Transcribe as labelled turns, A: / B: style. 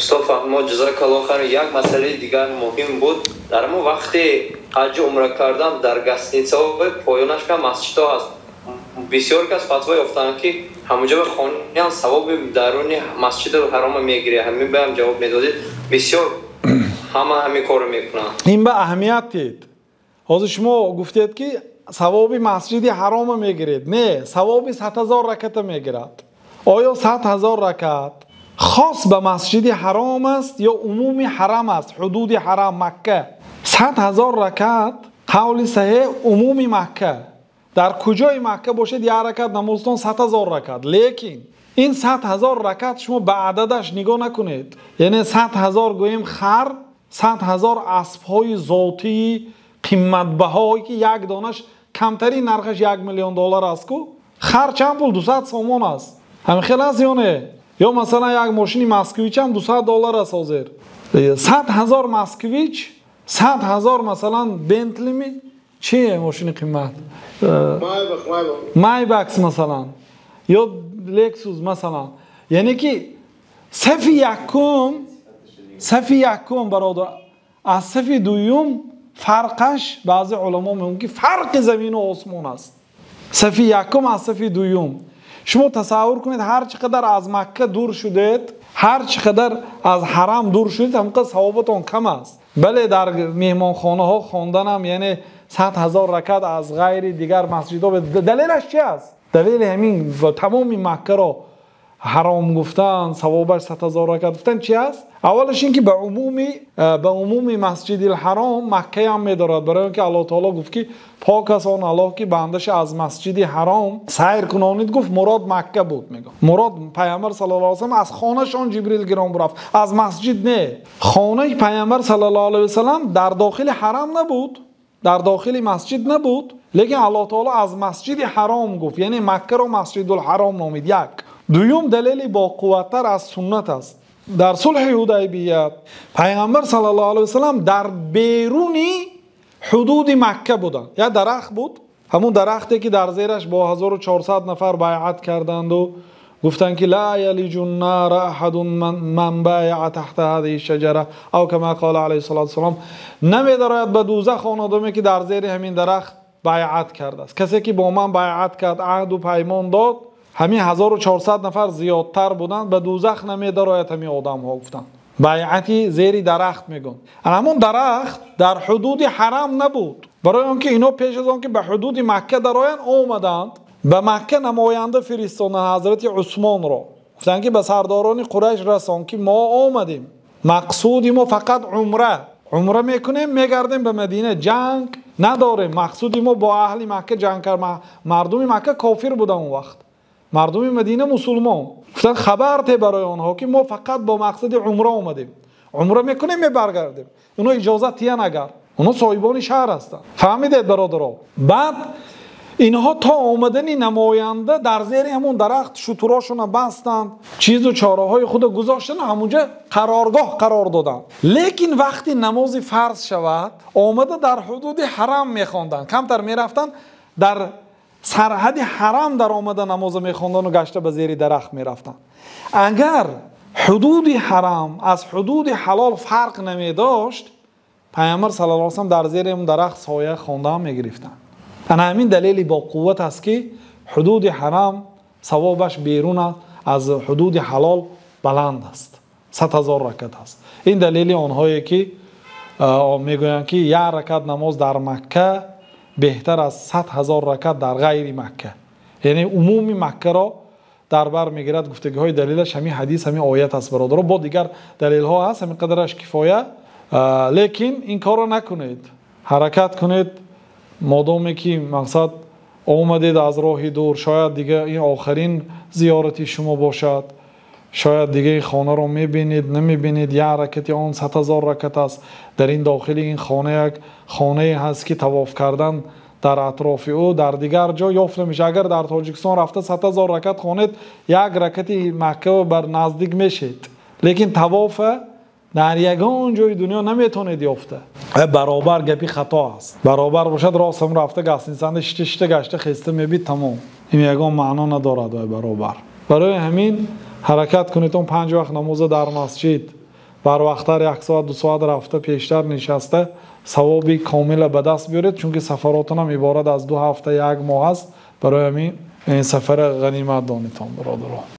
A: Устод фаҳмо, ҷазакаллоҳ хайр. Як масъалаи дигар муҳим буд. Дар ҳамон вақти ҳаҷу умра кардан дар гостиницаҳои поёнаш ка масҷидҳо ҳаст. Бисёр кас фатво ёфтанд, ки ҳамонҷо ба хониям савоби даруни масҷиди ҳарома мегирад. Ҳамин ба ҳам ҷавоб медодед. Бисёр ҳама ҳамин корро мекунанд.
B: Ин ба аҳамият дид. Ҳозир шумо гуфтед, ки савоби масҷиди ҳарома мегиред. Не, савоби 100 000 раката мегирад. Оё 100 000 ракат хос ба масҷиди ҳаром аст ё умуми ҳарам аст, ҳудуди ҳарам Макка? 100 000 ракат, қавли саҳеҳ, умуми Макка. Дар куҷои Макка бошед, як ракат намозтон 100 000 ракат. Лекин ин 100 000 ракат шумо ба ададаш нигоҳ накунед. Яъне 100 000 гӯем хар, 100 000 аспҳои зотии қиматбаҳое, ки як донаш камтарин нархаш 1 миллион доллар аст ку. Хар чанд пул? 200 сомон аст. Ҳамин хел аст ё не? Ё масалан, як мошини Москвич ҳам 200 доллар аст ҳозир. 100 000 Москвич, 100 000 масалан Бентлими, чи мошини қимат, Майбах масалан, ё Лексус масалан. Яъне ки сафи якум, сафи якум, бародар, аз сафи дуюм фарқаш, баъзе уламо мегӯянд, ки фарқи замину осмон аст сафи якум аз сафи дуюм. Шумо тасаввур кунед, ҳар чӣ қадар аз Макка дур шудед, ҳар чӣ қадар аз ҳарам дур шудед, ҳамон қадар савоботон кам аст. Бале, дар меҳмонхонаҳо хонданам, яъне 100 000 ракат аз ғайри дигар масҷидҳо. Далелаш чи аст? Далели ҳамин тамоми Маккаро ҳаром гуфтан, савобаш 100 000 ракат гуфтан чи аст? Аввалаш ин ки ба умуми масҷидил ҳаром Маккаям медорад, барои он ки Аллоҳ таоло гуфт, ки пок аст он Аллоҳ, ки бандаша аз масҷиди ҳаром сайр кунонид. Гуфт, мурод Макка буд, мегӯ. Мурод Пайғамбар саллаллоҳу алайҳи васаллам аз хонашон Ҷибрил гирон рафт, аз масҷид не. Хонаи Пайғамбар саллаллоҳу алайҳи васаллам дар дохили ҳарам набуд, дар дохили масҷид набуд, лекин Аллоҳ таоло аз масҷиди ҳаром гуфт, яъне Маккаро масҷидул ҳаром номид. Як дуюм далели боқувваттар аз суннат аст. Дар сулҳи Ҳудайбия Пайғамбар саллаллоҳу алайҳи васаллам дар беруни ҳудуди Макка буданд. Як дарахт буд, ҳамун дарахте, ки дар зераш бо 1400 нафар байъат карданду гуфтанд, ки ла ялиҷу ннара аҳадун ман байаа таҳта ҳазиҳи шаҷара, ав кама қола алайҳи салоту вассалом. Намедарояд ба дузах он одаме, ки дар зери ҳамин дарахт байъат кардааст. Касе ки бо ман байъат кард, аҳду паймон дод, ҳамин 1400 нафар зиёдтар буданд, ба дузах намедарояд ҳамин одамҳо, гуфтанд. Байъати зери дарахт мегӯянд. Ҳамон дарахт дар ҳудуди ҳарам набуд, барои он ки ино пеш аз он ки ба ҳудуди Макка дароянд, омаданд ба Макка, намоянда фиристоданд ҳазрати Усмонро. Гуфтанд, ки ба сардорони Қурайш расон, ки мо омадем, мақсуди мо фақат умра, умра мекунем, мегардем ба Мадина, ҷанг надорем. Мақсуди мо бо аҳли Макка ҷанг кард. Мардуми Макка кофир буданд он вақт, мардуми Мадина мусулмон. Гуфтанд, хабар те барои онҳо, ки мо фақат бо мақсади умра омадем, умра мекунем, мебаргардем. Оно иҷозат тиян, агар оно соҳибони шаҳр ҳастанд. Фаҳмидед, бародаро? Баъд инҳо то омадани намоянда дар зери ҳамон дарахт шутурошона бастанд, чизу чораҳои худо гузоштанд, ҳамунҷа қароргоҳ қарор доданд. Лекин вақти намози фарз шавад, омада дар ҳудуди ҳарам мехонданд. Камтар мерафтанд, дар сарҳади ҳарам дар омада намоза мехондану гашта ба зери дарахт мерафтанд. Агар ҳудуди ҳарам аз ҳудуди ҳалол фарқ намедошт, Пайғамбар саллаллоҳу алайҳи васаллам дар зери он дарахт соя хондаам мегирифтанд. Ана ҳамин далели боқувват аст, ки ҳудуди ҳарам савобаш берун аз ҳудуди ҳалол баланд аст, 100 000 ракат аст. Ин далели онҳое, ки мегӯянд, ки як ракат намоз дар Макка беҳтар аз 100 000 ракат дар ғайри Макка, яъне умуми Маккаро дар бар мегирад. Гуфтагиҳои далелаш ҳамин ҳадис, ҳамин оят аст, бародаро. Бо дигар далелҳо ҳаст, ҳамин қадараш кифоя. Лекин ин корро накунед, ҳаракат кунед, модоме ки мақсад омадед аз роҳи дур. Шояд дига ин охирин зиёрати шумо бошад, шояд дига ин хонаро мебинед, намебинед. Як ракати он 100 000 ракат аст. Дар ин дохили ин хона як хонае ҳаст, ки тавоф кардан дар атрофи ӯ дар дигар ҷо ёфт намешавад. Агар дар Тоҷикистон рафта 100 000 ракат хонед, як ракати Макка бар наздик мешед, лекин тавофа дар ягон ҷои дунё наметавонед ёфта. Баробар гапи хато аст. Баробар бошад, ростам рафта гостиницанда шишта шишта гашта хеста мебид, тамом. Ин ягон маъно надорад вай баробар. Барои ҳамин ҳаракат кунед, он панҷ вақт намоза дар масҷид. Барвақттар як соат, 2 соат рафта, пештар нишаста, савоби комила ба даст биёред, чунки сафаротонам иборат аз 2 ҳафта, як моҳ аст. Барои ҳамин ин сафара ғанимат донитон, бародаро.